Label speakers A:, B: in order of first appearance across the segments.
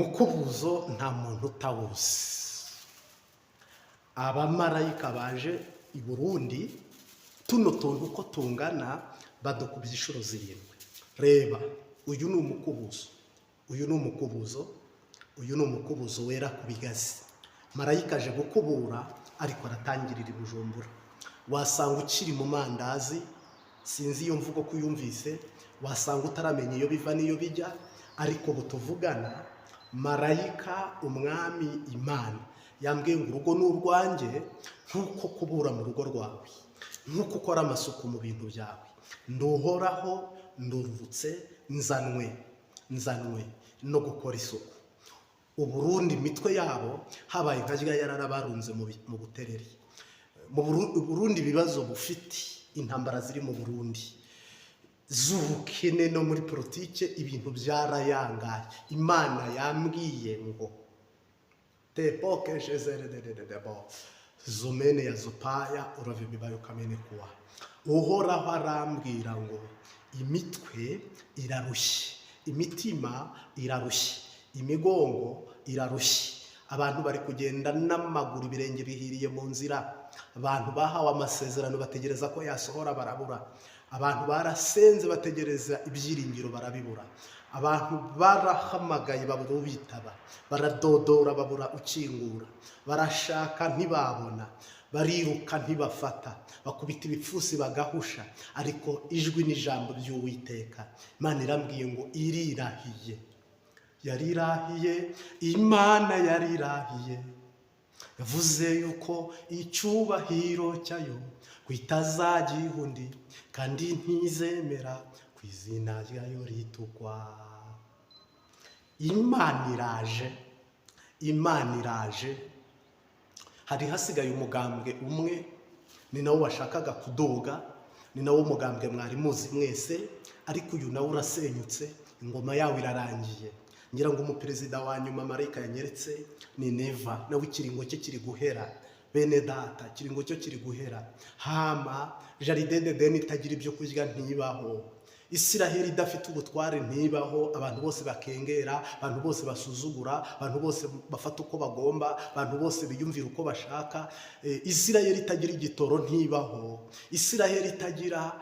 A: Umukubuzo nta muntu utawuzi. Abamarayika baje i Burundi, tuno tuntu uko tungana badukubye inshuro zirindwi. Reba, uyu ni umukubuzo, uyu ni umukubuzo, uyu ni umukubuzo wera ku bigazi. Marayika aje gukubura, ariko aratangirira i Bujumbura. Wasanga ukiri mu mandazi, sinzi iyo mvugo ko uyumvise, wasanga utaramenya iyo biva n'iyo bijya, ariko ubu tuvugana marayika umwami Imana yambwiye ngo urugo ni urwanjye. Nk'uko kubura mu rugo rwawe, nk'uko ukora amasuku mu bintu byawe, nduhoraho ndururutse, nzanwe no gukora isuku. Uburundi imitwe yabo habaye nka rya yarara barunze mu butereri. Mu Burundi ibibazo bufite, intambara ziri mu Burundi z'ubukene no muri politike, ibintu byarayangaye. Imana yambwiye ngo tepoke bo zomene ya zopaya urave kamene kuwa. Uhoraho arambwira ngo imitwe irarushye, imitima irarushye, imigongo irarushye, abantu bari kugenda n'amaguru, ibirenge bihiriye mu nzira. Abantu bahawe amasezerano bategereza ko yasohora barabura. Abantu barasenze bategereza ibyiringiro barabibura. Abantu barahamagaye babura ubitaba, baradodora babura ukingura, barashaka ntibabona, bariruka ntibafata, bakubita ibipfusi bagahusha. Ariko ijwi n'ijambo ry'Uwiteka, Imana irambwiye ngo irirahiye, yarirahiye, Imana yarirahiye, yavuze yuko icyubahiro cyayo kwitazagiha undi, kandi ntizemera ku izina ryayo ritukwa. Imana iraje, Imana iraje. Hari hasigaye umugambwe umwe, ni nawo washakaga kudoga, ni nawo mugambwe mwari muzi mwese, ariko uyu nawe urasenyutse, ingoma yawo irarangiye. Ngira ngo umuperezida wa nyuma marayika yanyeretse ni Neva, nawe ikiringo cye kiri guhera. Bene data, ikiringo cyo kiri guhera. Hama jardin d'Eden itagira ibyo kurya ntibaho, Isiraheli idafite ubutware ntibaho. Abantu bose bakengera, abantu bose basuzugura, abantu bose bafata uko bagomba, abantu bose biyumvira uko bashaka. Isiraheli itagira igitoro ntibaho. Isiraheli itagira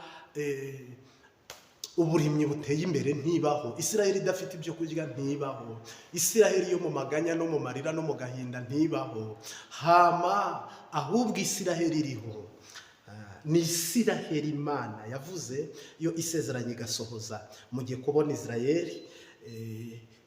A: uburimyi buteye imbere ntibaho. Isiraheli idafite ibyo kurya ntibaho. Isiraheli yo mu maganya no mu marira no mu gahinda ntibaho. Hama ahubwo Isiraheli iriho ni Isiraheli Imana yavuze, yo isezeranye igasohoza. Mugiye kubona Isiraheli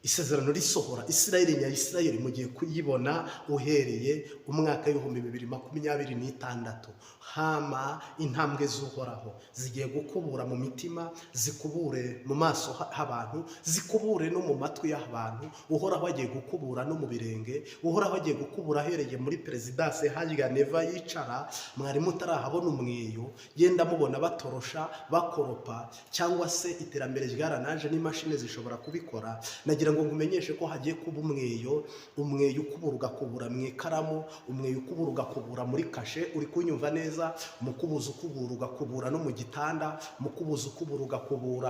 A: isezerano risohora, Isiraheli nya Isiraheli mugiye kuyibona uhereye umwaka w'2026. Hama intambwe z'Uhoraho zigiye gukubura mu mitima, zikubure mu maso h'abantu, zikubure no mu matwi y'abantu. Uhoraho agiye gukubura no mu birenge. Uhoraho agiye gukubura ahereye muri perezidanse harya Neva yicara. Mwari mutarahabona umweyo, genda mubona batorosha, bakoropa, cyangwa se iterambere ryaranaje n'imashini zishobora kubikora. Nagira ngo ngumenyeshe ko hagiye kuba umweyo, umweyo ukubura ugakubura mu ikaramu, umweyo ukubura ugakubura muri kashe. Uri kunyumva neza? Umukubuzo ukubura ugakubura no mu gitanda, umukubuzo ukubura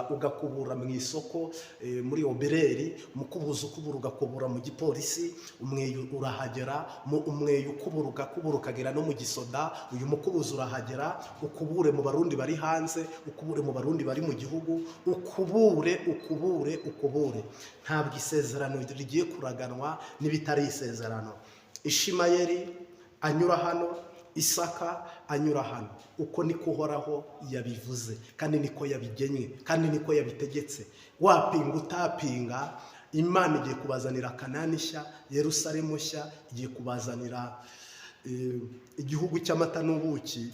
A: ugakubura mu isoko, muri obereri, umukubuzo ukubura ugakubura mu gipolisi, umweyo urahagera, umweyo ukubura ugakubura ukagera no mu gisoda. Uyu mukubuzo urahagera, ukubure mu Barundi bari hanze, ukubure mu Barundi bari mu gihugu, ukubure, ukubure, ukubure. Ntabwo isezerano rigiye kuraganwa n'ibitari isezerano. Ishimayeli anyura hano, Isaka anyura hano. Uko niko Uhoraho yabivuze, kandi niko yabigennye, kandi niko yabitegetse. Wapinga utapinga, Imana igiye kubazanira Kanani nshya, Yerusalemu nshya, igiye kubazanira igihugu cy'amata n'ubuki.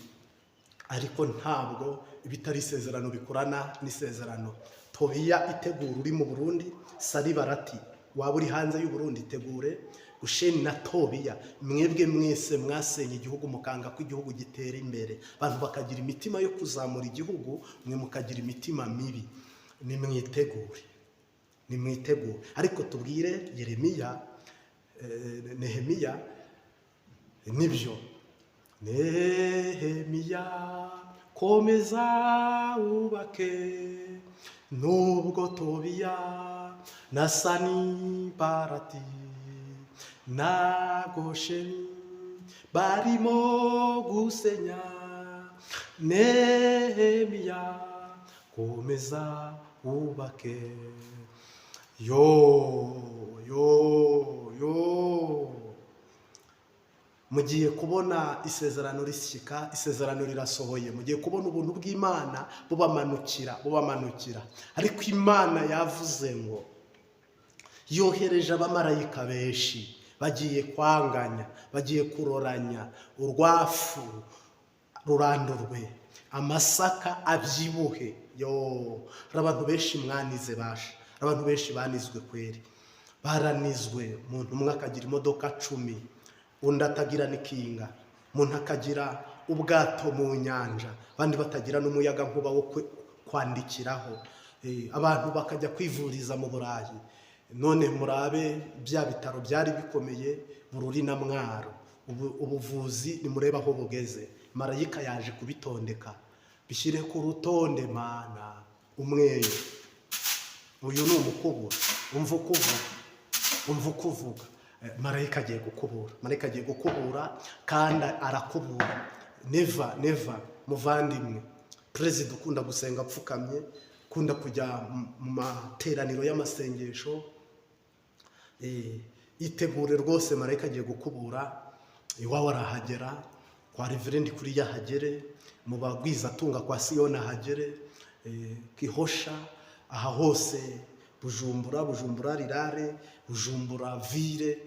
A: Ariko ntabwo ibitari isezerano bikurana n'isezerano. Tobiya itegura uri mu Burundi, Saribarati waba uri hanze y'u Burundi itegure, Gusheni na Tobiya, mwebwe mwese mwasenye igihugu mukanga ko igihugu gitera imbere, abantu bakagira imitima yo kuzamura igihugu, mwe mukagira imitima mibi, nimwitegure, nimwitegure. Ariko tubwire Yeremiya, Nehemiya, nibyo, Nehemiya, komeza wubake. Nubwo Tobiya na Sanibarati na Gosheni barimo gusenya, Nehemiya, komeza wubake. Yo yo yo, mugiye kubona isezerano rishyika, isezerano rirasohoye. Mugiye kubona ubuntu bw'Imana bubamanukira, bubamanukira. Ariko Imana yavuze ngo yohereje abamarayika benshi, bagiye kwanganya, bagiye kuroranya, urwafu rurandurwe, amasaka abyibuhe. Yo, hari abantu benshi mwanize basha, hari abantu benshi banizwe kweri, baranizwe. Umuntu umwe akagira imodoka 10, undi atagira n'ikinga, umuntu akagira ubwato mu nyanja, abandi batagira n'umuyaga nkuba wo kwandikiraho. Abantu bakajya kwivuriza mu Burayi. None murabe bya bitaro byari bikomeye, Bururi na Mwaro. Ubuvuzi nimurebe aho bugeze. Marayika yaje kubitondeka, bishyire ku rutonde. Mana, umweyo uyu ni umukubura, umva uko uvuga, umva uko uvuga. Marayika agiye gukubura, marayika agiye gukubura kandi arakubura. Neva, Neva, muvandimwe perezida ukunda gusenga apfukamye, ukunda kujya mu materaniro y'amasengesho, itegure rwose, marayika agiye gukubura. Iwawe arahagera, kwa reverend kuri yahagere, mu bagwizatunga kwa Siyoni ahagere, Gihosha, aha hose, Bujumbura, Bujumbura rirare, Bujumbura ville,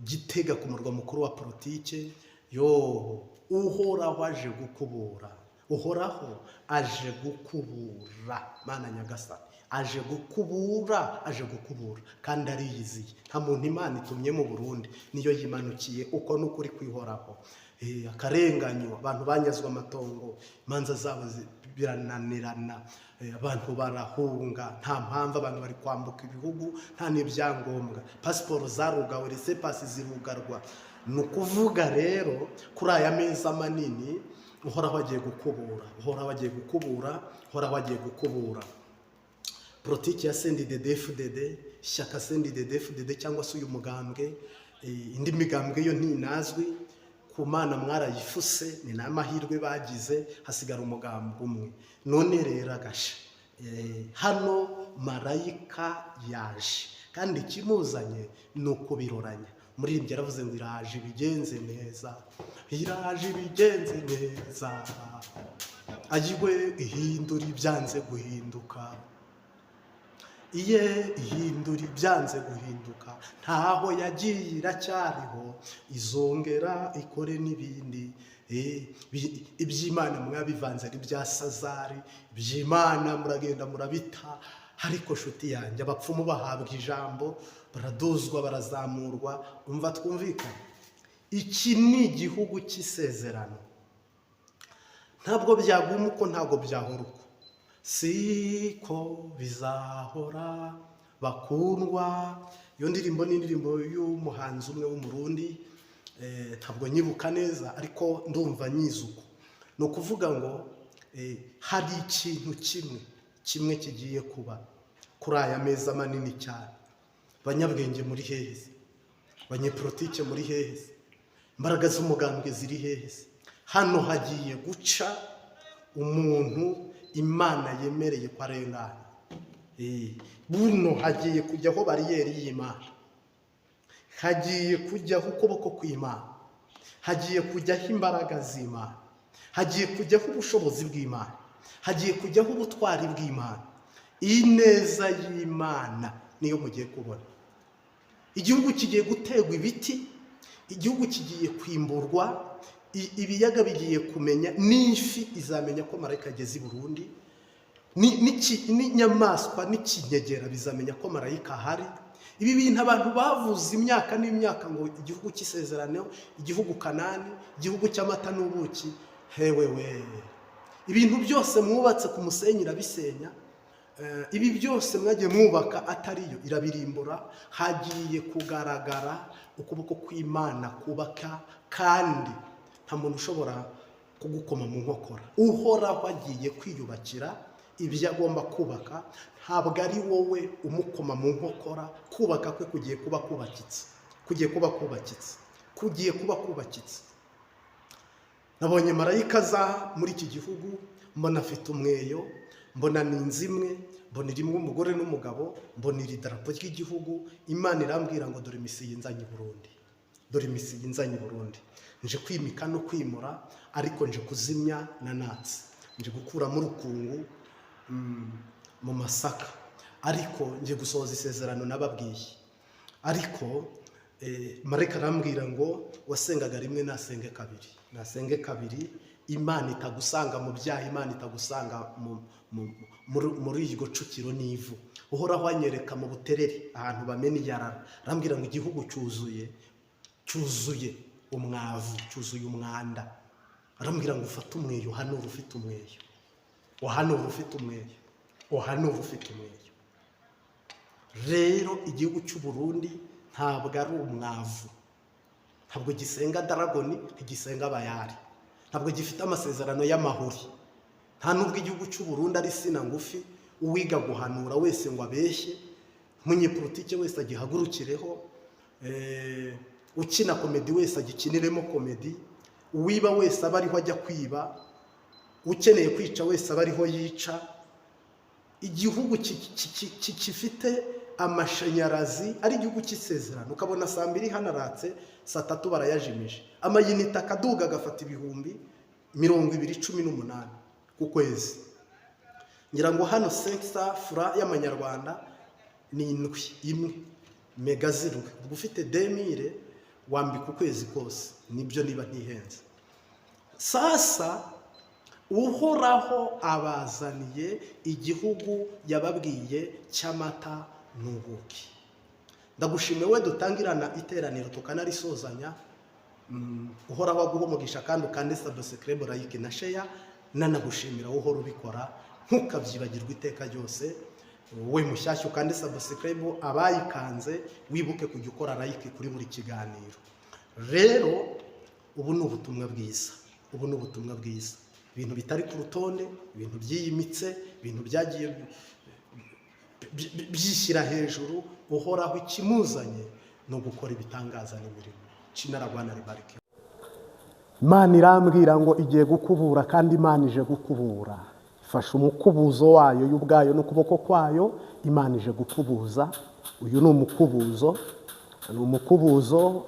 A: Gitega ku murwa mukuru wa politike. Yo, Uhoraho aje gukubura, Uhoraho aje gukubura. Mana nyagasani, aje gukubura, aje gukubura kandi ariyiziye. Nta muntu Imana itumye mu Burundi, niyo yimanukiye. Uko ni ukuri kwihoraho. Akarenganyo, abantu banyazwe amatongo, imanza zabo birananirana. Abantu barahunga nta mpamvu, abantu bari kwambuka ibihugu nta n'ibyangombwa, pasiporo zarugawe, laissez-passer zirugarwa. Ni ukuvuga rero kuri aya meza manini, Uhoraho agiye gukubura, Uhoraho agiye gukubura, Uhoraho agiye gukubura. Politiki ya CNDD-FDD, ishyaka CNDD-FDD cyangwa se uyu mugambwe, indi migambwe yo ntinazwi ku Mana, mwarayifuse, ni n'amahirwe bagize hasigara umugambwe umwe. None rero agasha. Hano marayika yaje kandi ikimuzanye ni ukubiroranya. Umuririmbyi yaravuze ngo iraje ibigenze neza, iraje ibigenze neza, ayiwe, ihindura ibyanze guhinduka, iye ihindura ibyanze guhinduka. Ntaho yagiye, iracyariho, izongera ikore n'ibindi. Iby'Imana mwabivanze n'ibya sazari, iby'Imana muragenda murabita. Ariko nshuti yanjye, abapfumu bahabwa ijambo, baraduzwa, barazamurwa. Umva twumvikane, iki ni igihugu cy'isezerano. Ntabwo byaguma uko, ntabwo byahora uko, siko bizahora. Bakundwa, iyo ndirimbo ni indirimbo y'umuhanzi umwe w'Umurundi, ntabwo nyibuka neza ariko ndumva nyizi uko. Ni ukuvuga ngo hari ikintu kimwe kimwe kigiye kuba kuri aya meza manini cyane. Banyabwenge muri hehe se? Banyepolitike muri hehe se? Imbaraga z'umugambwe ziri hehe se? Hano hagiye guca umuntu Imana yemereye ko arengana. Buno hagiye kujyaho bariyeri y'Imana, hagiye kujyaho ukuboko kw'Imana, hagiye kujyaho imbaraga z'Imana, hagiye kujyaho ubushobozi bw'Imana, hagiye kujyaho ubutwari bw'Imana. Ineza y'Imana niyo mugiye kubona. Igihugu kigiye guterwa ibiti, igihugu kigiye kwimburwa, ibiyaga bigiye kumenya, n'ifi izamenya ko marayika ageze i Burundi, n'inyamaswa n'ikinyegera bizamenya ko marayika ahari. Ibi bintu abantu bavuze imyaka n'imyaka ngo igihugu cy'isezerano, igihugu Kanani, igihugu cy'amata n'ubuki, hewe we, ibintu byose mwubatse ku musenyi irabisenya. Ibi byose mwagiye mwubaka atariyo irabirimbura. Hagiye kugaragara ukuboko kw'Imana kubaka, kandi nta muntu ushobora kugukoma mu nkokora. Uhoraho agiye kwiyubakira. Ibyo agomba kubaka ntabwo ari wowe umukoma mu nkokora. Kubaka kwe kugiye kuba kubakitse, kugiye kuba kubakitse, kugiye kuba kubakitse. Nabonye marayika aza muri iki gihugu, mbona afite umweyo, mbona ni inzu imwe, mbona irimo umugore n'umugabo, mbona iri darapo ry'igihugu. Imana irambwira ngo dore mission inzanye i Burundi, dore mission inzanye i Burundi. Nje kwimika no kwimura, ariko nje kuzimya na natsi, nje gukuramo urukungu mu masaka, ariko nje gusohoza isezerano nababwiye. Ariko marayika arambwira ngo wasengaga rimwe nasenge kabiri, nasenge kabiri. Imana itagusanga mu byaha, Imana itagusanga muri iryo cukiro n'ivu. Uhoraho anyereka mu Buterere ahantu bamena iyarara. Arambwira ngo igihugu cyuzuye, cyuzuye umwavu, cyuzuye umwanda. Arambwira ngo ufate umweyo, uhanure ufite umweyo, uhanure ufite umweyo, uhanure ufite umweyo. Rero igihugu cy'u Burundi ntabwo ari umwavu, ntabwo gisenga daragoni, ntigisenga abayari, ntabwo gifite amasezerano y'amahuri. Nta nubwo igihugu cy'u Burundi ari sina ngufi. Uwiga guhanura wese ngo abeshye, umunyepolitike wese agihagurukireho, ukina comedy wese agikiniremo comedy, uwiba wese aba ariho ajya kwiba, ukeneye kwica wese aba ariho yica. Igihugu gifite amashanyarazi ari igihugu cy'isezerano, ukabona saa 2 hanaratse, saa 3 barayajimije, amayinite akaduga agafata 20,000, 18 ku kwezi. Ngira ngo hano 500 francs y'amanyarwanda ni indwi imwe, mega zirindwi. Ubwo ufite 2000 wambika ukwezi kose, nibyo niba ntihenze. Sasa Uhoraho abazaniye igihugu yababwiye cy'amata n'ubuki. Ndagushimiye we dutangirana iteraniro tukanarisozanya. Uhoraho aguha umugisha, kandi ukande subscribe, like na share. Nanagushimira wowe uhora ubikora, ntukabyibagirwe iteka ryose. Wowe mushyashya ukande subscribe, abayikanze wibuke kujya ukora like kuri buri kiganiro. Rero ubu ni ubutumwa bwiza, ubu ni ubutumwa bwiza. Ibintu bitari ku rutonde, ibintu byiyimitse, ibintu byagiye byishyira hejuru, Uhoraho ikimuzanye ni ugukora ibitangaza n'imirimo. Cinaragwana ribarike. Imana irambwira ngo igiye gukubura, kandi Imana ije gukubura. Ifashe umukubuzo wayo y'ubwayo n'ukuboko kwayo. Imana ije gukubuza. Uyu ni umukubuzo, ni umukubuzo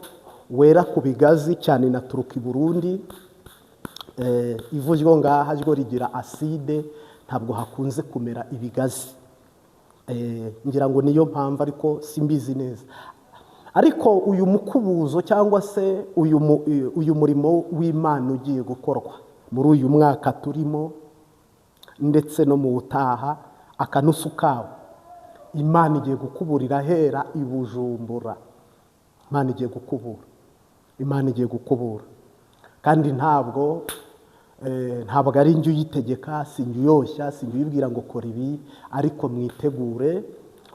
A: wera ku bigazi cyane, inaturuka i Burundi. Ivu ryo ngaha ryo rigira acide, ntabwo hakunze kumera ibigazi. Ngira ngo niyo mpamvu, ariko simbizi neza. Ariko uyu mukubuzo cyangwa se uyu murimo w'Imana ugiye gukorwa muri uyu mwaka turimo ndetse no mu utaha, akanusu kawo, Imana igiye gukuburira ahera i Bujumbura. Imana igiye gukubura, Imana igiye gukubura. Kandi ntabwo ari njye uyitegeka, si njye uyoshya, si njye uyibwira ngo kora ibi. Ariko mwitegure,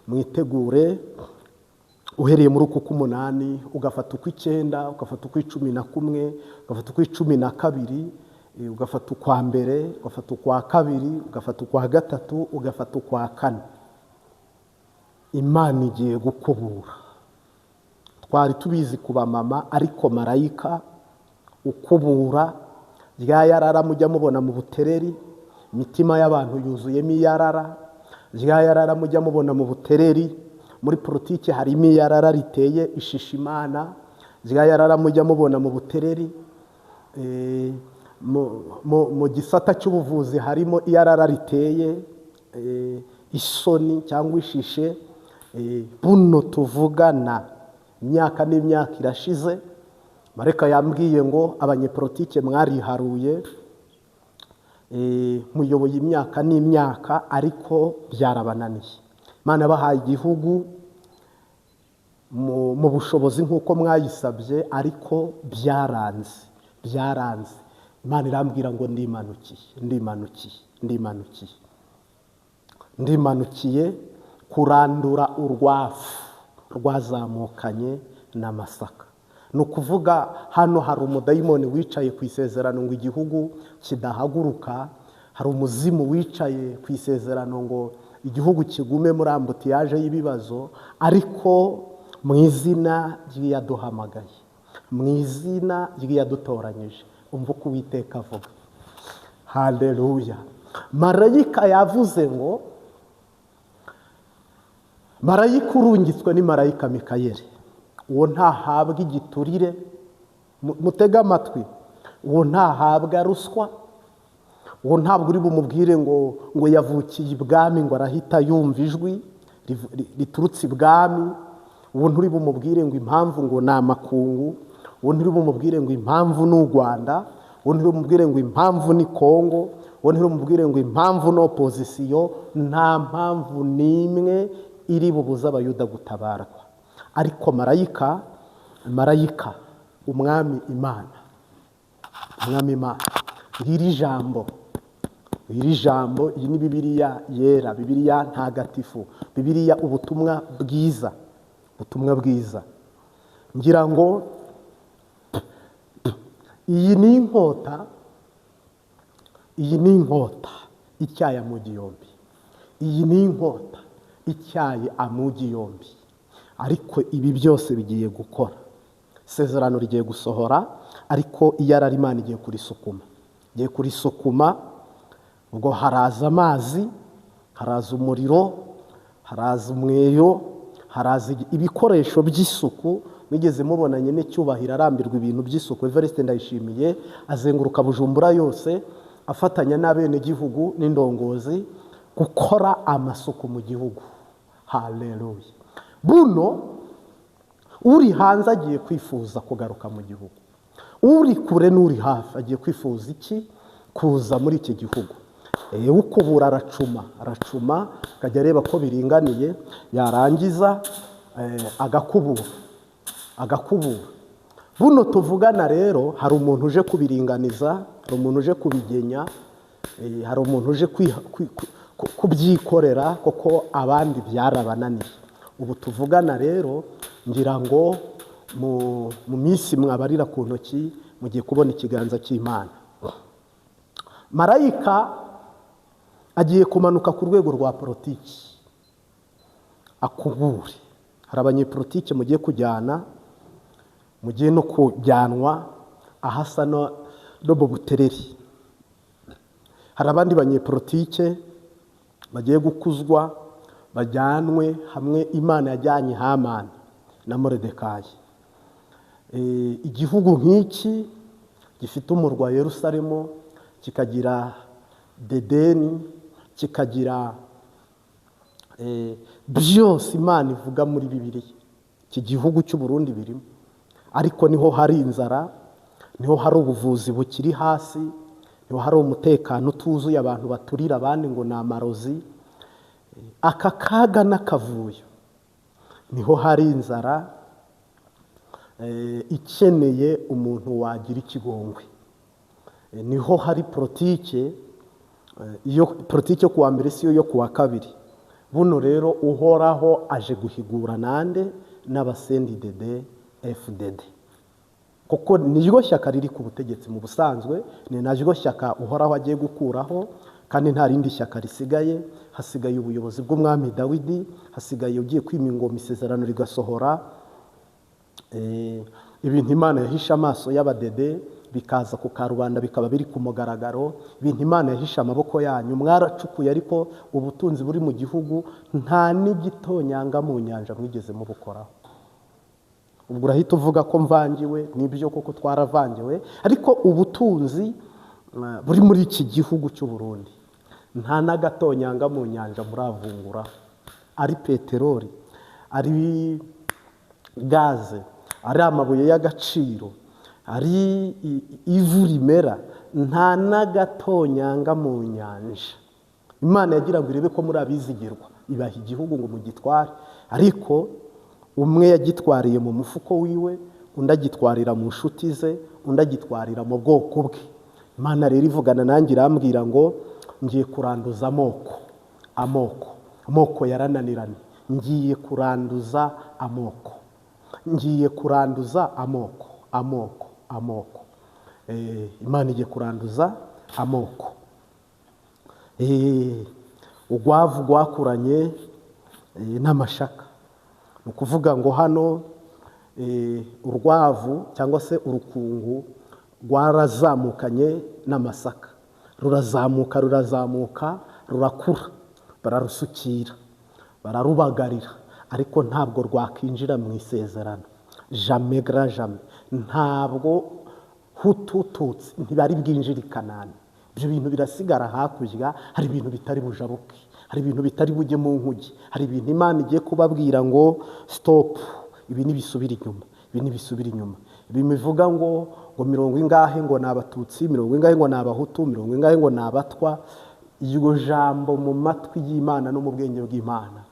A: mwitegure. Uhereye muri uku k'umunani, ugafata ukw'icyenda, ugafata ukw'icumi na kumwe, ugafata ukw'icumi na kabiri, ugafata ukwa mbere, ugafata ukwa kabiri, ugafata ukwa gatatu, ugafata ukwa kane, Imana igiye gukubura. Twari tubizi ku bamama, ariko marayika ukubura rya yarara mujya mubona mu Butereri, imitima y'abantu yuzuyemo iyarara. Rya yarara mujya mubona mu Butereri, muri politiki harimo iyarara riteye ishishimana. Rya yarara mujya mubona mu Butereri, mu gisata cy'ubuvuzi harimo iyarara riteye isoni cyangwa ishishe. Buno tuvugana, imyaka n'imyaka irashize, marayika yambwiye ngo abanyepolitike mwariharuye, muyoboye imyaka n'imyaka, ariko byarabananiye. Imana yabahaye igihugu mu bushobozi nk'uko mwayisabye, ariko byaranze, byaranze. Imana irambwira ngo ndimanukiye, ndimanukiye, ndimanukiye, ndimanukiye kurandura urwafu rwazamukanye n'amasaka. Ni ukuvuga hano hari umudayimoni wicaye ku isezerano ngo igihugu kidahaguruka. Hari umuzimu wicaye ku isezerano ngo igihugu kigume muri ambutiyaje y'ibibazo, ariko mu izina ry'iyaduhamagaye, mu izina ry'iyadutoranyije, umva uko Uwiteka avuga. Haleluya. Marayika yavuze ngo marayika urungitswe ni marayika Mikayeli, uwo ntahabwa igiturire, mutege amatwi, uwo ntahabwa ruswa, uwo ntabwo uri bumubwire ngo yavukiye ibwami ngo arahita yumva ijwi riturutse ibwami, uwo nturi bumubwire ngo impamvu ngo ni amakungu, uwo nturi bumubwire ngo impamvu ni u Rwanda, uwo nturi bumubwire ngo impamvu ni Kongo, uwo nturi bumubwire ngo impamvu ni opozisiyo. Nta mpamvu n'imwe iri bubuze Abayuda gutabarwa. Ariko marayika umwami Imana, umwami Imana, ngiri jambo, iri jambo, iyi ni Bibiliya yera, Bibiliya ntagatifu, Bibiliya ubutumwa bwiza, ubutumwa bwiza. Ngira ngo iyi ni inkota, iyi ni inkota icyaye amugi yombi, iyi ni inkota icyaye amugi yombi. Ariko ibi byose bigiye gukora, isezerano rigiye gusohora, ariko iyarara Imana igiye kurisukuma, igiye kurisukuma. Ubwo haraza amazi, haraza umuriro, haraza umweyo, haraza ibikoresho by'isuku. Mwigeze mubonanye n'icyubahiro arambirwa ibintu by'isuku. Evariste Ndayishimiye azenguruka Bujumbura yose afatanya n'abenegihugu n'indongozi gukora amasuku mu gihugu. Haleluya. Buno uri hanze agiye kwifuza kugaruka mu gihugu, uri kure n'uri hafi agiye kwifuza iki? Kuza muri iki gihugu. Ukubura aracuma, aracuma akajya areba ko biringaniye, yarangiza agakubura, agakubura. Buno tuvugana rero hari umuntu uje kubiringaniza, hari umuntu uje kubigenya, hari umuntu uje kubyikorera, kuko abandi byarabananiye. Ubu tuvugana rero ngira ngo mu minsi mwabarira ku ntoki mugiye kubona ikiganza cy'Imana. Marayika agiye kumanuka ku rwego rwa politiki akubure. Hari abanyepolitike mugiye kujyana, mugiye no kujyanwa ahasa no mu butereri. Hari abandi banyepolitike bagiye gukuzwa bajyanwe hamwe Imana yajyanye Hamani na Moridekayi. Igihugu nk'iki gifite umurwa Yerusalemu, kikagira Dedeni, kikagira byose Imana ivuga muri Bibiliya, iki gihugu cy'u Burundi birimo. Ariko niho hari inzara, niho hari ubuvuzi bukiri hasi, niho hari umutekano utuzuye, abantu baturira abandi ngo ni amarozi. Aka kaga n'akavuyo, niho hari inzara ikeneye umuntu wagira ikigongwe. Niho hari politike, iyo politike yo kuwa mbere siyo yo kuwa kabiri. Buno rero Uhoraho aje guhigura nande n'abasendi-DD FDD, kuko niryo shyaka riri ku butegetsi mu busanzwe, ni naryo shyaka Uhoraho agiye gukuraho, kandi nta rindi shyaka risigaye. Hasigaye ubuyobozi bw'umwami Dawidi, hasigaye ugiye kwima ingoma isezerano rigasohora. Ibintu Imana yahishe amaso y'abadede bikaza ku karubanda bikaba biri ku mugaragaro. Ibintu Imana yahishe amaboko yanyu, mwaracukuye ariko ubutunzi buri mu gihugu nta n'igitonyanga mu nyanja mwigeze mubukoraho. Ubwo urahita uvuga ko mvangiwe, nibyo koko twaravangiwe, ariko ubutunzi buri muri iki gihugu cy'u Burundi nta n'agatonyanga mu nyanja muravungura, ari peteroli, ari gaze, ari amabuye y'agaciro, ari ivu rimera, nta n'agatonyanga mu nyanja. Imana yagira ngo irebe ko muri abizigirwa, ibaha igihugu ngo mugitware, ariko umwe yagitwariye mu mufuko wiwe, undi agitwarira mu nshuti ze, undi agitwarira mu bwoko bwe. Imana rero ivugana nanjye irambwira ngo ngiye kuranduza amoko, amoko, amoko yarananiranye, ngiye kuranduza amoko, ngiye kuranduza amoko, amoko, amoko. Imana igiye kuranduza amoko. Urwavu rwakuranye n'amashaka. Ni ukuvuga ngo hano urwavu cyangwa se urukungu rwarazamukanye n'amasaka, rurazamuka rurazamuka rurakura, bararusukira, bararubagarira, ariko ntabwo rwakinjira mu isezerano. Jamais grand jamais, ntabwo Hutu Tutsi ntibari bwinjire i Kanani. Ibyo bintu birasigara hakurya. Hari ibintu bitari bujabuke, hari ibintu bitari bujye mu nkuge, hari ibintu Imana igiye kubabwira ngo stop, ibi ntibisubira inyuma, ibi ntibisubira inyuma. Ibi bivuga ngo mirongo ingahe ngo ni Abatutsi, mirongo ingahe ngo ni Abahutu, mirongo ingahe ngo ni Abatwa, iryo jambo mu matwi y'Imana no mu bwenge bw'Imana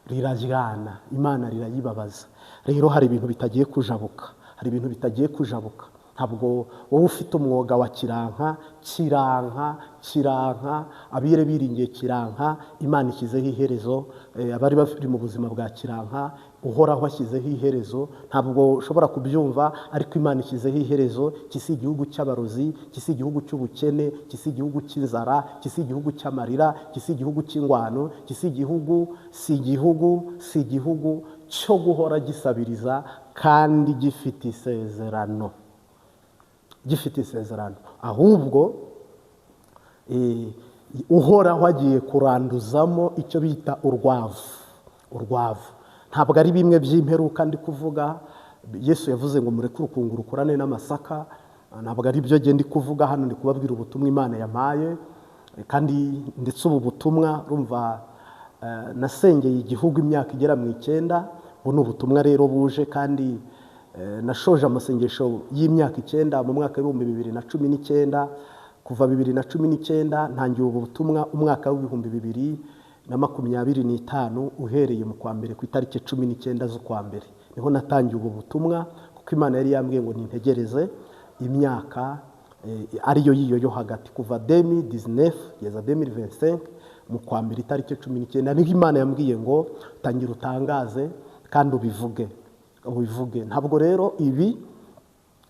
A: rirajyana, Imana rirayibabaza. Rero hari ibintu bitagiye kujabuka, hari ibintu bitagiye kujabuka. Ntabwo wowe ufite umwoga wa kiranka, kiranka, kiranka, abire biringiye kiranka, Imana ishyizeho iherezo. Abari bari mu buzima bwa kiranka, Uhoraho ashyizeho iherezo. Ntabwo ushobora kubyumva, ariko Imana ishyizeho iherezo. Iki si igihugu cy'abarozi, iki si igihugu cy'ubukene, iki si igihugu cy'inzara, iki si igihugu cy'amarira, iki si igihugu cy'ingwano, iki si igihugu, si igihugu, si igihugu cyo guhora gisabiriza kandi gifite isezerano, gifite isezerano. Ahubwo Uhoraho agiye kuranduzamo icyo bita urwavu. Urwavu ntabwo ari bimwe by'imperuka ndi kuvuga. Yesu yavuze ngo mureke urukungu rukurane n'amasaka, ntabwo ari byo ndi kuvuga hano. Ndi kubabwira ubutumwa Imana yampaye, kandi ndetse ubu butumwa rumva nasengeye igihugu imyaka igera mu 9. Ubu ni ubutumwa rero buje, kandi nashoje amasengesho y'imyaka 9 mu mwaka w'2019. Kuva 2019 ntangiye ubu butumwa, umwaka w'2025 uhereye mu kwa mbere ku itariki 19 z'ukwa mbere niho natangiye ubu butumwa, kuko Imana yari yambwiye ngo nintegereze imyaka ariyo yiyo yo hagati, kuva 2019 kugeza 2025 mu kwa mbere itariki 19 niho Imana yambwiye ngo tangira utangaze kandi ubivuge, ubivuge. Ntabwo rero ibi,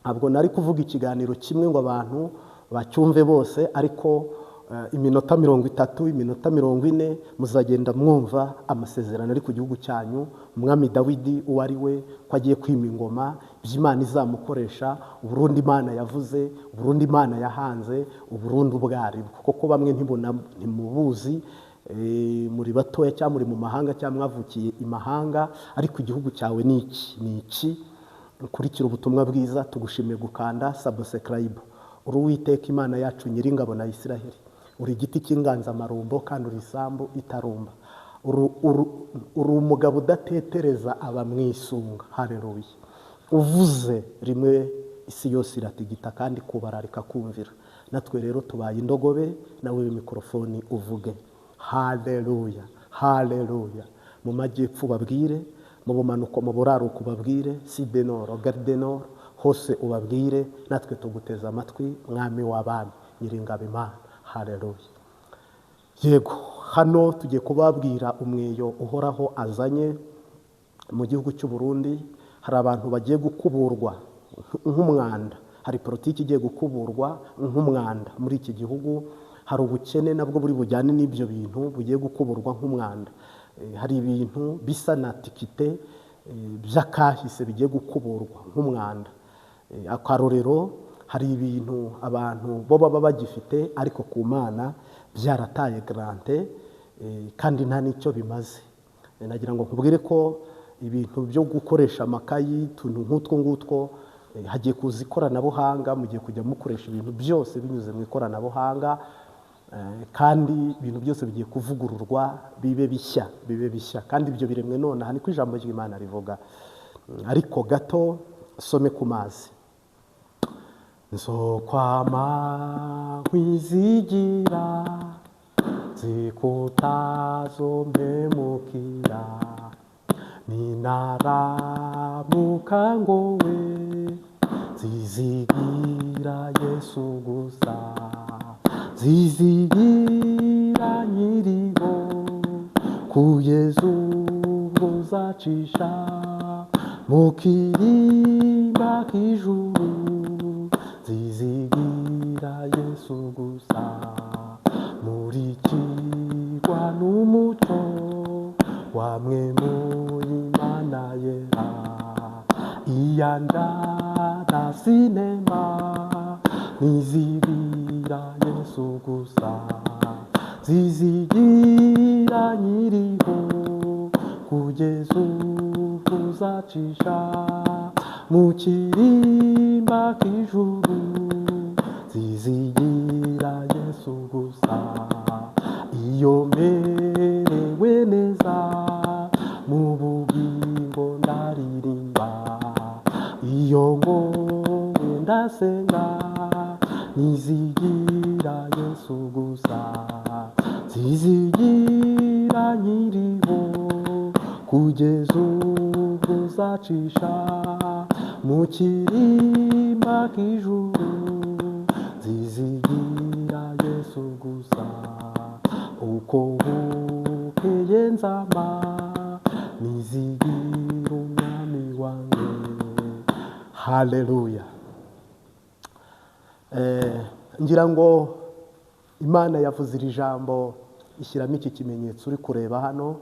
A: ntabwo nari kuvuga ikiganiro kimwe ngo abantu bacyumve bose, ariko iminota 30, iminota 40 muzagenda mwumva amasezerano ari ku gihugu cyanyu. Umwami Dawidi uwo ari we, ko agiye kwima ingoma, by'Imana izamukoresha, Uburundi Imana yavuze, Uburundi Imana yahanze, Uburundi ubwaribwo. Kuko bamwe ntimubuzi, muri batoya cyangwa muri mu mahanga cyangwa mwavukiye imahanga, ariko igihugu cyawe ni iki, ni iki. Ukurikira ubutumwa bwiza, tugushimiye gukanda subscribe. Uri Uwiteka Imana yacu nyiringabo na Isiraheli, uri igiti cy'inganzamarumbo kandi uri isambu itarumba, uri umugabo udatetereza abamwisunga. Haleluya. Uvuze rimwe isi yose iratigita kandi kubararika kumvira. Natwe rero tubaye indogobe, nawe mikorofoni uvuge. Haleluya, haleluya. Mu majyepfo ubabwire, mu bumanuko, mu buraruko ubabwire, sud nord, gare nord, hose ubabwire. Natwe tuguteze amatwi, mwami w'abami, nyiringabo Imana. Haleluya. Yego, hano tugiye kubabwira umweyo Uhoraho azanye mu gihugu cy'u Burundi. Hari abantu bagiye gukuburwa nk'umwanda, hari politiki igiye gukuburwa nk'umwanda muri iki gihugu. Hari ubukene nabwo buri bujyane n'ibyo bintu bugiye gukuburwa nk'umwanda. Hari ibintu bisa na tikite by'akahise bigiye gukuburwa nk'umwanda. Akarorero, hari ibintu abantu bo baba bagifite ariko ku Mana byarataye garante, kandi nta n'icyo bimaze. Nagira ngo nkubwire ko ibintu byo gukoresha amakayi, utuntu nk'utwo ngutwo, hagiye kuza ikoranabuhanga, mugiye kujya mukoresha ibintu byose binyuze mu ikoranabuhanga, kandi ibintu byose bigiye kuvugururwa bibe bishya, bibe bishya. Kandi ibyo biremwe nonaha, niko ijambo ry'Imana rivuga. Ariko gato some ku mazi. Nzokwama nkwizigira, zikutazompemukira, ninaramuka ngowe nzizigira Yesu gusa, nzizigira nyiriho kugeza ubwo nzacisha mu kirimba k'ijuru, nzizigira Yesu gusa. Muri n'umuco wamwe mu Imana yera, iyanjana sinema nizigira Yesu gusa, zizigira nyiriho kugeza ubwo uzacisha mu kirimba k'ijuru, zizigira Yesu gusa. Iyo merewe neza mu bugingo ndaririmba, iyo ngowe ndasenga, nizigira Yesu gusa, zizigira nyiriho kugeza ubwo uzacisha mu kirimba k'ijuru, zizigira Yesu gusa. Uko bukeye nzama nizigira Umwami wanjye. Haleluya! Ngira ngo Imana yavuze iri jambo, ishyiramo iki kimenyetso uri kureba hano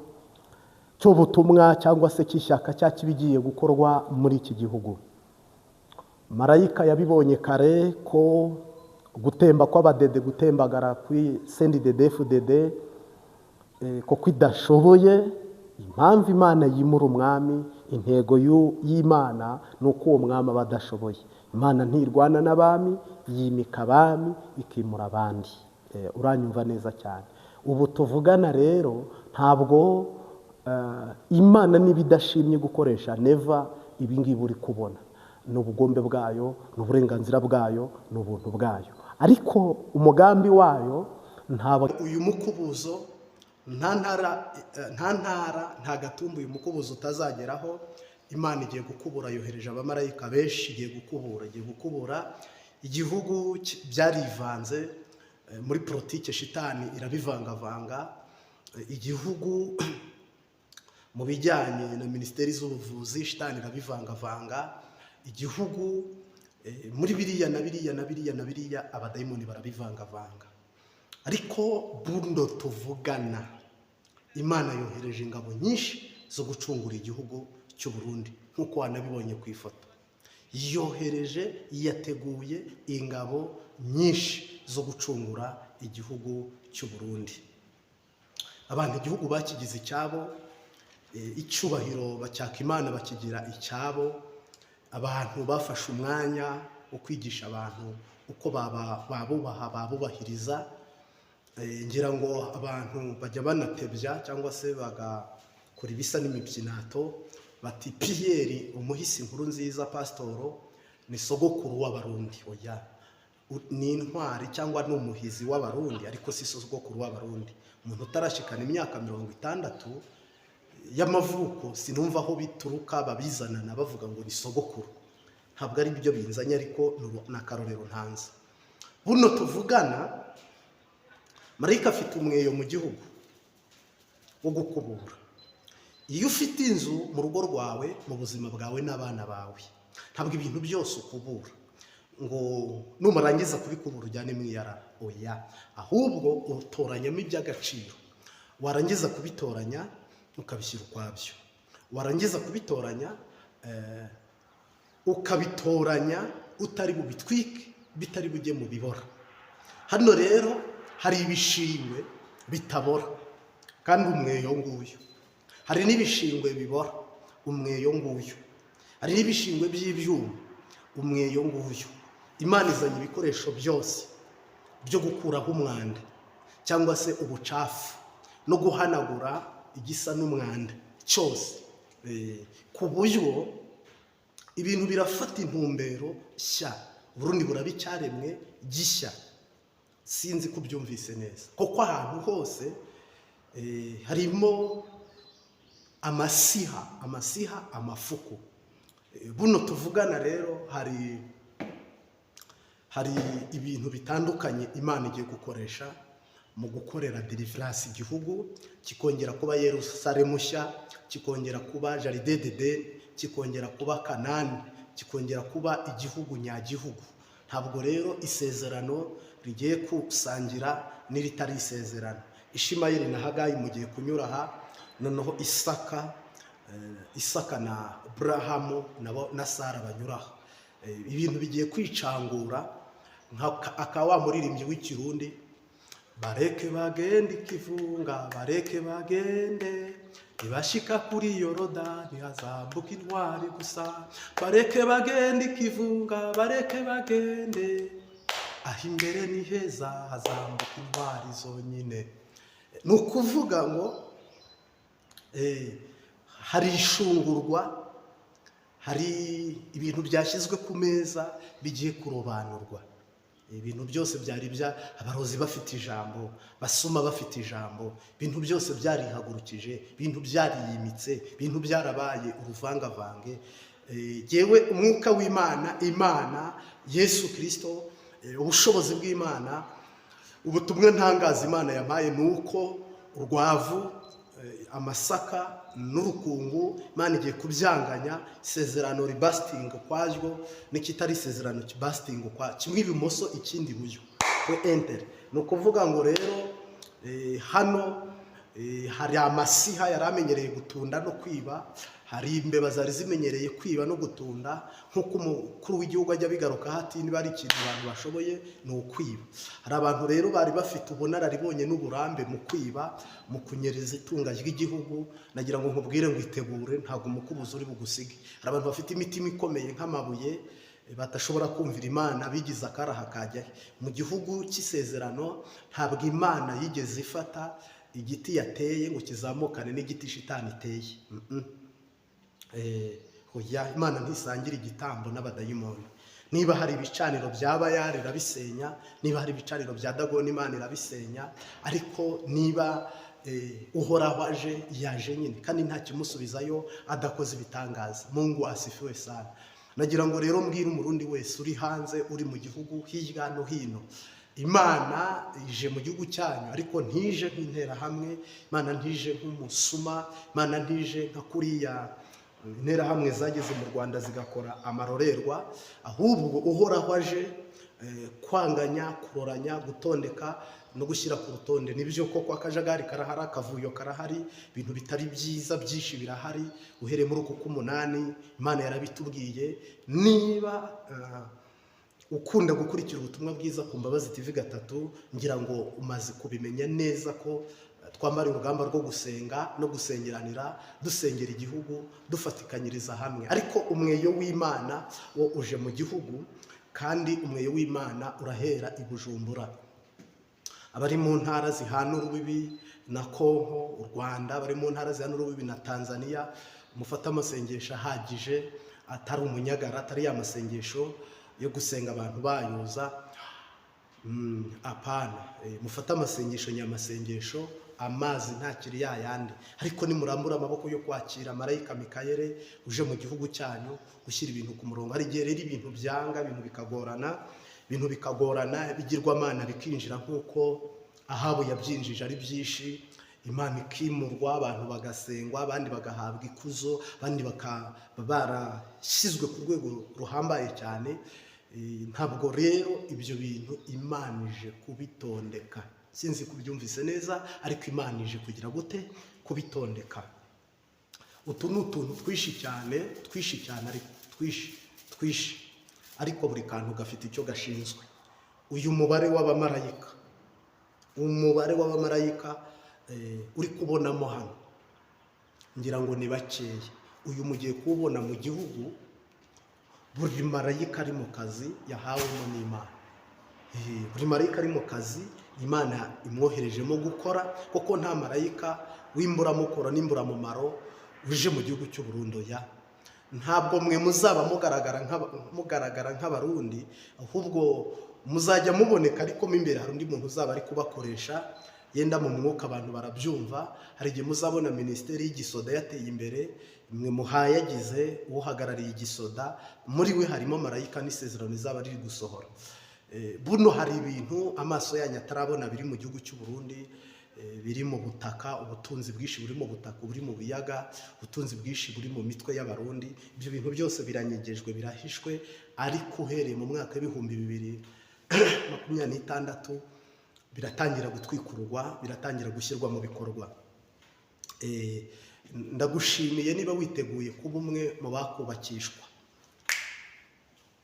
A: cy'ubutumwa cyangwa se cy'ishyaka cya kibigiye gukorwa muri iki gihugu. Marayika yabibonye kare ko gutemba kw'abadede, gutembagara kuri CNDD-FDD, koko idashoboye. Impamvu Imana yimura umwami, intego y'Imana ni uko uwo mwami aba adashoboye. Imana ntirwana n'abami, yimika abami ikimura abandi. Uranyumva neza cyane. Ubu tuvugana rero, ntabwo Imana niba idashimye gukoresha Neva, ibi ngibi uri kubona ni ubugombe bwayo, ni uburenganzira bwayo, ni ubuntu bwayo, ariko umugambi wayo ntabwo uyu mukubuzo, nta ntara, nta ntara, nta gatumba uyu mukubuzo utazageraho. Imana igiye gukubura, yohereje abamarayika benshi, igiye gukubura, igiye gukubura igihugu. Byarivanze muri politike, shitani irabivangavanga. Igihugu mu bijyanye na minisiteri z'ubuvuzi, shitani irabivangavanga. Igihugu muri biriya na biriya na biriya na biriya, abadayimoni barabivangavanga. Ariko buno tuvugana, Imana yohereje ingabo nyinshi zo gucungura igihugu cy'u Burundi, nk'uko wanabibonye ku ifoto. Yohereje, yateguye ingabo nyinshi zo gucungura igihugu cy'u Burundi. Abantu igihugu bakigize icyabo, icyubahiro bacyaka Imana, bakigira icyabo. Abantu bafashe umwanya wo kwigisha abantu uko babubaha, babubahiriza. Ngira ngo abantu bajya banatebya cyangwa se bagakora ibisa n'imibyinato, bati Pierre umuhisi inkuru nziza pasitoro ni sogokuru w'Abarundi. Oya, ni intwari cyangwa ni umuhizi w'Abarundi, ariko si sogokuru w'Abarundi. Umuntu utarashikana imyaka 60 y'amavuko, sinumva aho bituruka babizanana bavuga ngo ni sogokuru. Ntabwo ari byo binzanye, ariko ni akarorero ntanze. Buno tuvugana, marayika afite umweyo mu gihugu wo gukubura. Iyo ufite inzu mu rugo rwawe, mu buzima bwawe n'abana bawe, ntabwo ibintu byose ukubura ngo numurangiza kubikubura ujyane mu iyarara. Oya, ahubwo utoranyamo iby'agaciro, warangiza kubitoranya ukabishyira ukwabyo, warangiza kubitoranya ukabitoranya utari bubitwike, bitari bujye mu bibora. Hano rero hari ibishingwe bitabora kandi umweyo nguyu, hari n'ibishingwe bibora, umweyo nguyu, hari n'ibishingwe by'ibyuma, umweyo nguyu. Imana izanye ibikoresho byose byo gukuraho umwanda cyangwa se ubucafu no guhanagura igisa n'umwanda cyose, ku buryo ibintu birafata intumbero nshya. Burundi buraba icyaremwe gishya. Sinzi ko ubyumvise neza, kuko ahantu hose harimo amasiha, amasiha, amafuku. Buno tuvugana rero, hari ibintu bitandukanye Imana igiye gukoresha mu gukorera deliverance igihugu, kikongera kuba Yerusalemu nshya, kikongera kuba Jardin d'Eden, kikongera kuba Kanani, kikongera kuba igihugu nyagihugu. Ntabwo rero isezerano rigiye gusangira n'iritari isezerano. Ishimayeli na Hagayi mugiye kunyura aha, noneho Isaka na Burahamu nabo na Sara banyuraho. Ibintu bigiye kwicangura nka aka wa muririmbyi w'Ikirundi: "Bareke bagende ikivunga, bareke bagende, ntibashika kuri Yorodani hazambuka intwari gusa. Bareke bagende ikivunga, bareke bagende, aho imbere ni heza, hazambuka intwari zonyine." Ni ukuvuga ngo hari ishungurwa, hari ibintu byashyizwe ku meza bigiye kurobanurwa. Ibintu byose byari bya abarozi bafite ijambo, basuma bafite ijambo, ibintu byose byarihagurukije, ibintu byariyimitse, ibintu byarabaye uruvangavange. Yewe, umwuka w'Imana, Imana, Yesu Kirisito, ubushobozi bw'Imana, ubutumwa ntangaza Imana yampaye ni uko urwavu, amasaka n'urukungu Imana igiye kubyanganya. Isezerano ribasitinga ukwaryo n'ikitari isezerano kibasitinga ukwa kimwe, ibumoso ikindi iburyo, we entere. Ni ukuvuga ngo rero hano hari amasiha yari amenyereye gutunda no kwiba, hari imbeba zari zimenyereye kwiba no gutunda, nk'uko umukuru w'igihugu ajya abigarukaho ati: "Niba ari ikintu abantu bashoboye ni ukwiba." Hari abantu rero bari bafite ubunararibonye n'uburambe mu kwiba, mu kunyereza itunga ry'igihugu. Nagira ngo nkubwire ngo itegure, ntabwo umukubuzo uri bugusige. Hari abantu bafite imitima ikomeye nk'amabuye, badashobora kumvira Imana, bigize akaraha kajya he. Mu gihugu cy'isezerano ntabwo Imana yigeze ifata igiti yateye ngo kizamukane n'igiti shitani iteye. Oya, Imana ntisangira igitambo n'abadayimoni. Niba hari ibicaniro bya Bayari, irabisenya. Niba hari ibicaniro bya Dagoni, Imana irabisenya. Ariko niba Uhoraho aje, yaje nyine, kandi nta kimusubizayo adakoze ibitangaza. Mungu asifiwe sana. Nagira ngo rero mbwire Umurundi wese uri hanze, uri mu gihugu hirya no hino: Imana ije mu gihugu cyanyu, ariko ntije nk'interahamwe. Imana ntije nk'umusuma. Imana ntije nka kuriya interahamwe zageze mu Rwanda zigakora amarorerwa. Ahubwo Uhoraho aje kwanganya, kuroranya, gutondeka no gushyira ku rutonde. Nibyo koko akajagari karahari, akavuyo karahari, ibintu bitari byiza byinshi birahari uhereye muri uku k'umunani. Imana yarabitubwiye. Niba ukunda gukurikira ubutumwa bwiza ku Mbabazi TV 3, ngira ngo umaze kubimenya neza ko twambara urugamba rwo gusenga no gusengeranira, dusengera igihugu, dufatikanyiriza hamwe. Ariko umweyo w'Imana wo uje mu gihugu, kandi umweyo w'Imana urahera i Bujumbura. Abari mu ntara zihana urubibi na Kongo, u Rwanda, abari mu ntara zihana urubibi na Tanzania, mufate amasengesho ahagije, atari umunyagara, atari ya masengesho yo gusenga abantu bayoza. Apana. Mufate amasengesho nyamasengesho, amazi ntakiri yayandi. Ariko nimurambura amaboko yo kwakira marayika Mikayere uje mu gihugu cyanyu gushyira ibintu ku murongo. Hari igihe rero ibintu byanga, ibintu bikagorana, ibintu bikagorana, ibigirwamana bikinjira nk'uko Ahabu yabyinjije ari byinshi, Imana ikimurwa, abantu bagasengwa, abandi bagahabwa ikuzo, abandi bakaba barashyizwe ku rwego ruhambaye cyane. Ntabwo rero ibyo bintu Imana ije kubitondeka. Sinzi kubyumvise neza, ariko Imana ije kugira gute? Kubitondeka. Utu ni utuntu twinshi cyane, twinshi cyane, ariko twinshi twinshi, ariko buri kantu gafite icyo gashinzwe. Uyu mubare w'abamarayika, umubare w'abamarayika uri kubonamo hano, ngira ngo ni bakeya. Uyu mugiye kuwubona mu gihugu, buri marayika ari mu kazi yahawemo n'Imana. Buri marayika ari mu kazi Imana imwoherejemo gukora, kuko nta marayika w'imburamukoro n'imburamumaro uje mu gihugu cy'u Burundi. Ya, ntabwo mwe muzaba mugaragara nk'Abarundi, ahubwo muzajya muboneka, ariko mo imbere hari undi muntu uzaba ari kubakoresha. Yenda mu mwuka abantu barabyumva. Hari igihe muzabona minisiteri y'igisoda yateye imbere, mwe muhayagize uhagarariye igisoda, muri we harimo marayika n'isezerano rizaba riri gusohora. Buno hari ibintu amaso yanyu atarabona biri mu gihugu cy'u Burundi, biri mu butaka, ubutunzi bwinshi buri mu butaka, buri mu biyaga, ubutunzi bwinshi buri mu mitwe y'Abarundi. Ibyo bintu byose biranyegejwe, birahishwe, ariko uhereye mu mwaka w'2026. Biratangira gutwikururwa, biratangira gushyirwa mu bikorwa. Ndagushimiye niba witeguye kuba umwe mu bakubakishwa.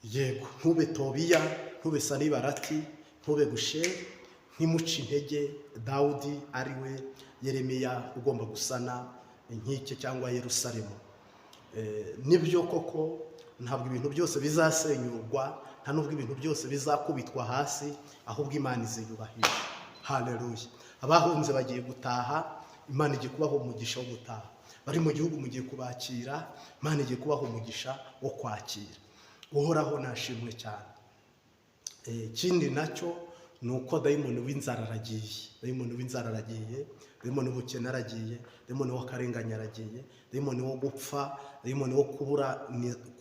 A: Yego, ntube Tobiya, ntube Sanibarati, ntube Gusheri, ntimuce intege Dawudi ari we Yeremiya ugomba gusana inkike cyangwa Yerusalemu. Nibyo koko, ntabwo ibintu byose bizasenyurwa, nta nubwo ibintu byose bizakubitwa hasi, ahubwo Imana iziyubahisha. Haleluya! Abahunze bagiye gutaha, Imana igiye kubaha umugisha wo gutaha. Bari mu gihugu mugiye kubakira, Imana igiye kubaha umugisha wo kwakira. Uhoraho nashimwe cyane. Ikindi nacyo ni uko dayimoni w'inzara aragiye, dayimoni w'inzara aragiye, dayimoni w'ubukene aragiye, dayimoni w'akarengane aragiye, dayimoni wo gupfa, dayimoni wo kubura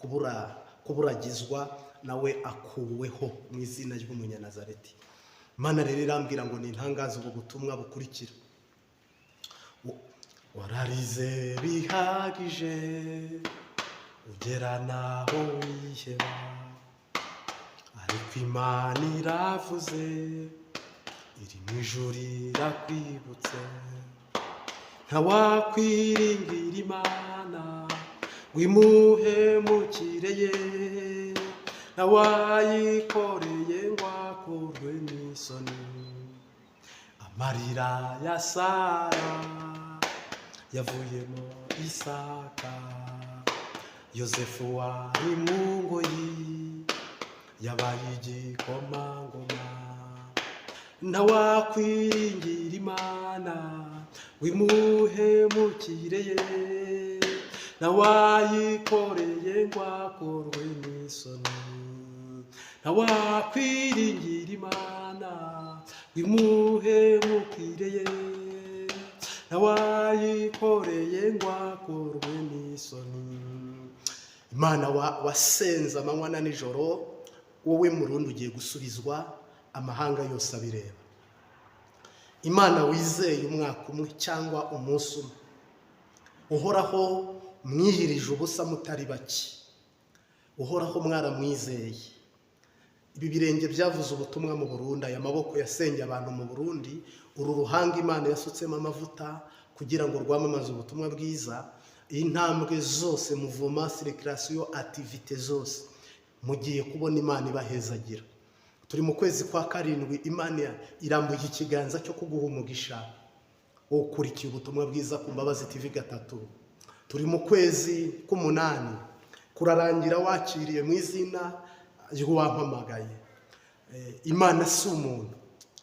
A: kubura kuburagizwa nawe akuweho mu izina ry'Umunyanazareti. Imana rero irambwira ngo ni intangazo ubu butumwa bukurikira: Wararize bihagije, ugera naho wiheba, ariko Imana iravuze, iri mu ijuru irakwibutse. Ntawakwiringira Imana ngo imuhemukire ye, ntawayikoreye ngo akorwe n'isoni. Amarira ya Sara yavuyemo Isaka, Yosefu wari mu ngoyi yabaye igikomangoma. Ntawakwiringira Imana ngo imuhemukire ye, ntawayikoreye ngo akorwe n'isoni. Ntawakwiringira Imana ngo imuhemukire ye, ntawayikoreye ngo akorwe n'isoni. Imana wasenze amanywa na nijoro, wowe Murundi ugiye gusubizwa, amahanga yose abireba. Imana wizeye umwaka umwe cyangwa umunsi umwe, Uhoraho mwiyirije ubusa mutari bake, Uhoraho mwaramwizeye. Ibi birenge byavuze ubutumwa mu Burundi, aya maboko yasengeye abantu mu Burundi, uru ruhanga Imana yasutsemo amavuta kugira ngo rwamamaze ubutumwa bwiza, intambwe zose, mouvement, circulation, activité zose, mugiye kubona Imana ibahezagira. Turi mu kwezi kwa karindwi, Imana irambuye ikiganza cyo kuguha umugisha ukurikiye ubutumwa bwiza ku Mbabazi TV 3. Turi mu kwezi k'umunani, kurarangira wakiriye mu izina ry'uwampamagaye. Imana si umuntu,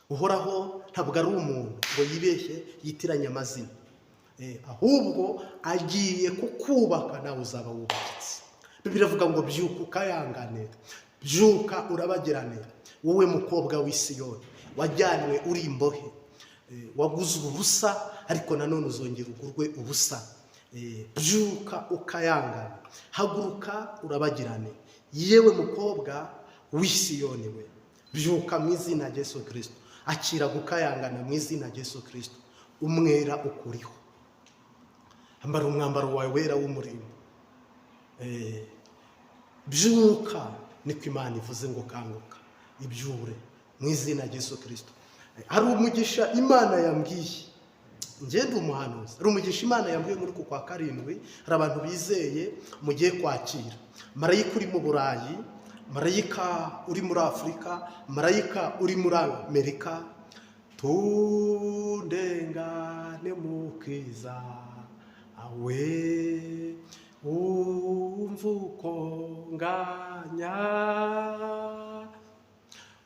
A: Uhoraho ntabwo ari umuntu ngo yibeshye yitiranye amazina. Ahubwo agiye kukubaka, nawe uzaba wubakitse. Bibiliya iravuga ngo byuka ukayangane, byuka urabagirane, wowe mukobwa w'i Siyoni wajyanywe uri imbohe. Waguzwe ubusa, ariko nanone uzongera ugurwe ubusa. Byuka ukayangane, haguruka urabagirane, yewe mukobwa w'i Siyoni we. Byuka mu izina rya Yesu Kirisito, akira gukayangana mu izina rya Yesu Kirisito. Umwera ukuriho, ambara umwambaro wawe wera w'umurimo. Byuka, niko Imana ivuze ngo kanguka, ibyure mu izina rya Yesu Kirisito. Hari umugisha Imana yambwiye, ngende umuhanuzi, hari umugisha Imana yambwiye muri uku kwa karindwi. Hari abantu bizeye mugiye kwakira. Marayika uri mu Burayi, marayika uri muri Afurika, marayika uri muri Amerika, tundengane mukiza awe, wumva uko nganya,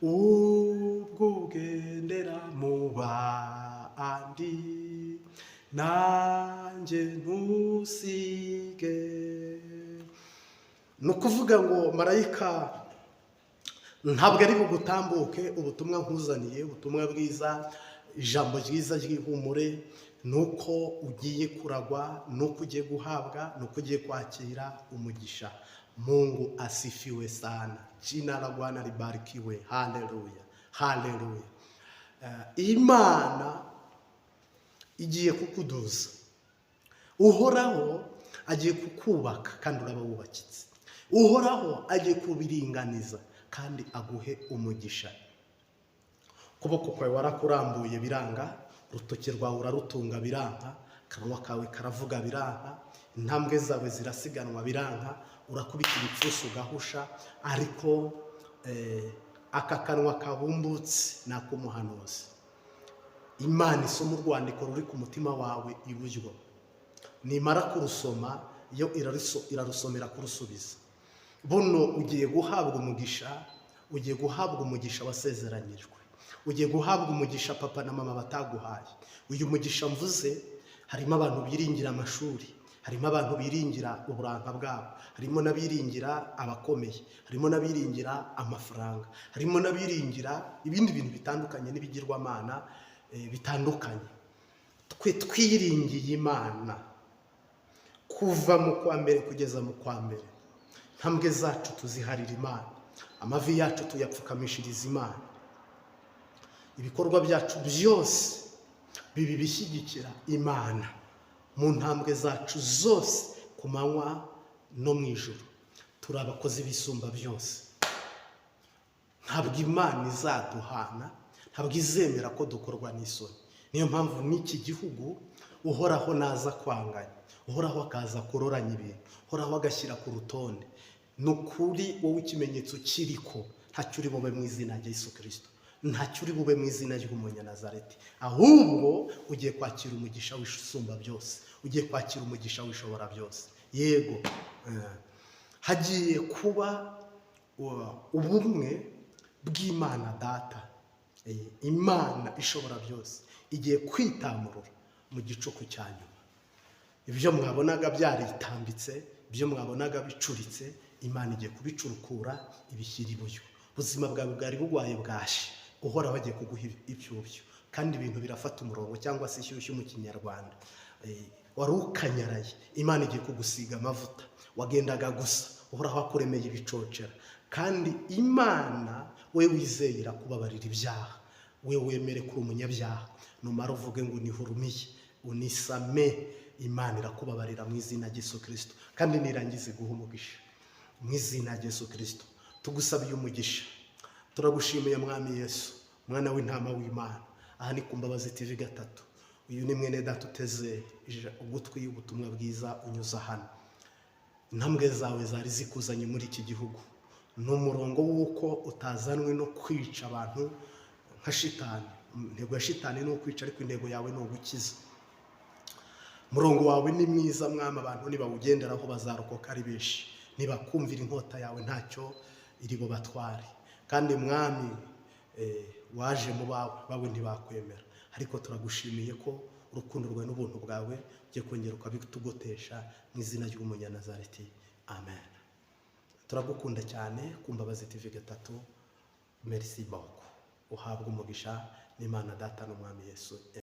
A: ubwo ugendera mu bandi, nanjye ntusige. Ni ukuvuga ngo marayika ntabwo ari bugutambuke. Ubutumwa nkuzaniye, ubutumwa bwiza, ijambo ryiza ry'ihumure, ni uko ugiye kuragwa, ni uko ugiye guhabwa, ni uko ugiye kwakira umugisha. Mungu asifiwe sana, jina la Bwana libarikiwe. Haleluya, haleluya! Imana igiye kukuduza, Uhoraho agiye kukubaka kandi uraba wubakitse. Uhoraho agiye kubiringaniza kandi aguhe umugisha. Ukuboko kwawe warakurambuye biranga, urutoki rwawe urarutunga biranga, akanwa kawe karavuga biranga, intambwe zawe zirasiganwa biranga, urakubita ibipfunsi ugahusha, ariko aka kanwa kabumbutse ni ak'umuhanuzi. Imana isoma urwandiko ruri ku mutima wawe iburyo, nimara kurusoma yo irarusomera kurusubiza. Buno ugiye guhabwa umugisha, ugiye guhabwa umugisha wasezeranyijwe, ugiye guhabwa umugisha papa na mama bataguhaye. Uyu mugisha mvuze harimo abantu biringira amashuri, harimo abantu biringira uburanga bwabo, harimo n'abiringira abakomeye, harimo n'abiringira amafaranga, harimo n'abiringira ibindi bintu bitandukanye n'ibigirwamana bitandukanye. Twe twiringiye Imana kuva mu kwa mbere kugeza mu kwa mbere. Intambwe zacu tuziharira Imana, amavi yacu tuyapfukamishiriza Imana, ibikorwa byacu byose bibi bishyigikira Imana mu ntambwe zacu zose, ku manywa no mu ijoro. Turi abakozi b'Isumba byose. Ntabwo Imana izaduhana, ntabwo izemera ko dukorwa n'isoni. Niyo mpamvu n'iki gihugu Uhoraho naza kwanganya, Uhoraho akaza kuroranya ibintu, Uhoraho agashyira ku rutonde, ni ukuri wowe ikimenyetso kiriko ntacyo uri bube mu izina rya Yesu Kirisito, ntacyo uri bube mu izina ry'Umunyanazareti. Ahubwo ugiye kwakira umugisha w'Isumba byose, ugiye kwakira umugisha w'Ishobora byose. Yego, hagiye kuba ubumwe bw'Imana Data. Imana ishobora byose igiye kwitamurura mu gicuku cya nyuma. Ibyo mwabonaga byaritambitse, ibyo mwabonaga bicuritse, Imana igiye kubicurukura ibishyira iburyo. Ubuzima bwawe bwari bugwaye bwashe, Uhoraho agiye kuguha ibyubyo, kandi ibintu birafata umurongo, cyangwa se ishyushyu mu Kinyarwanda. Wari ukanyaraye, Imana igiye kugusiga amavuta. Wagendaga gusa, Uhoraho akuremeye ibicocera. Kandi Imana we wizeye irakubabarira ibyaha. We wemere kuri umunyabyaha, numara uvuge ngo nihurumiye unisame, Imana irakubabarira mu izina rya Yesu Kirisito. Kandi nirangize guha umugisha mu izina rya Yesu Kirisito. Tugusabiye umugisha, turagushimiye Mwami Yesu, mwana w'intama w'Imana. Aha ni ku Mbabazi TV 3. Uyu ni mwene data uteze ugutwi y'ubutumwa bwiza unyuza hano. Intambwe zawe zari zikuzanye muri iki gihugu ni umurongo w'uko utazanwe no kwica abantu nka shitani. Intego ya shitani ni ukwica, ariko intego yawe ni ugukiza. Umurongo wawe ni mwiza Mwami, abantu nibawugenderaho bazarokoka ari benshi, nibakumvira inkota yawe ntacyo iri bubatware. Kandi Mwami, waje mu bawe, bawe ntibakwemera, ariko turagushimiye ko urukundo rwawe n'ubuntu bwawe ugiye kongera ukabitugotesha mu izina ry'Umunyanazareti, amen. Turagukunda cyane ku Mbabazi TV 3. Merci beaucoup, uhabwe umugisha n'Imana Data n'Umwami Yesu.